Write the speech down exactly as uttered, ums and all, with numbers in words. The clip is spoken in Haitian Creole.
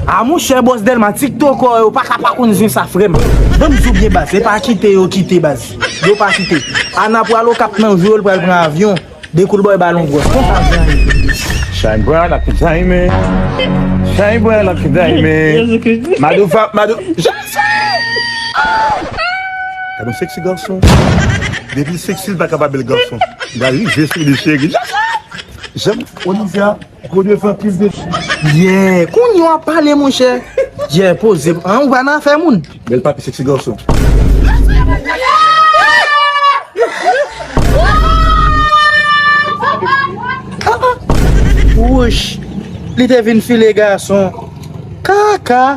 A monchè, bòs Dèlma, tiktokè yo pa ka pa konn zen sa, frè m. Ban m di w byen, baz, e pa kite yo kite, baz. Yo pa kite. Ana pral Okap nan jou yo, l pral pran avyon. Dekoul bòy balon gwòs. Konsa zen an ye. Shine bright like a diamond. Shine bright like a diamond. Madou fa, madou. Jezi! Gade yon seksi gason. Depi l seksi, l pa ka pa bèl gason. Gade, li rive sou li, cheri. Jezi! Janm, Olivia, gwo devan pil de. Yeah, kounye w ap pale, monchè. Yeah, poze. An, ou pa nan afè moun. Bèl papi, seksi gason. Wouch, li te vin file gason. Kaka.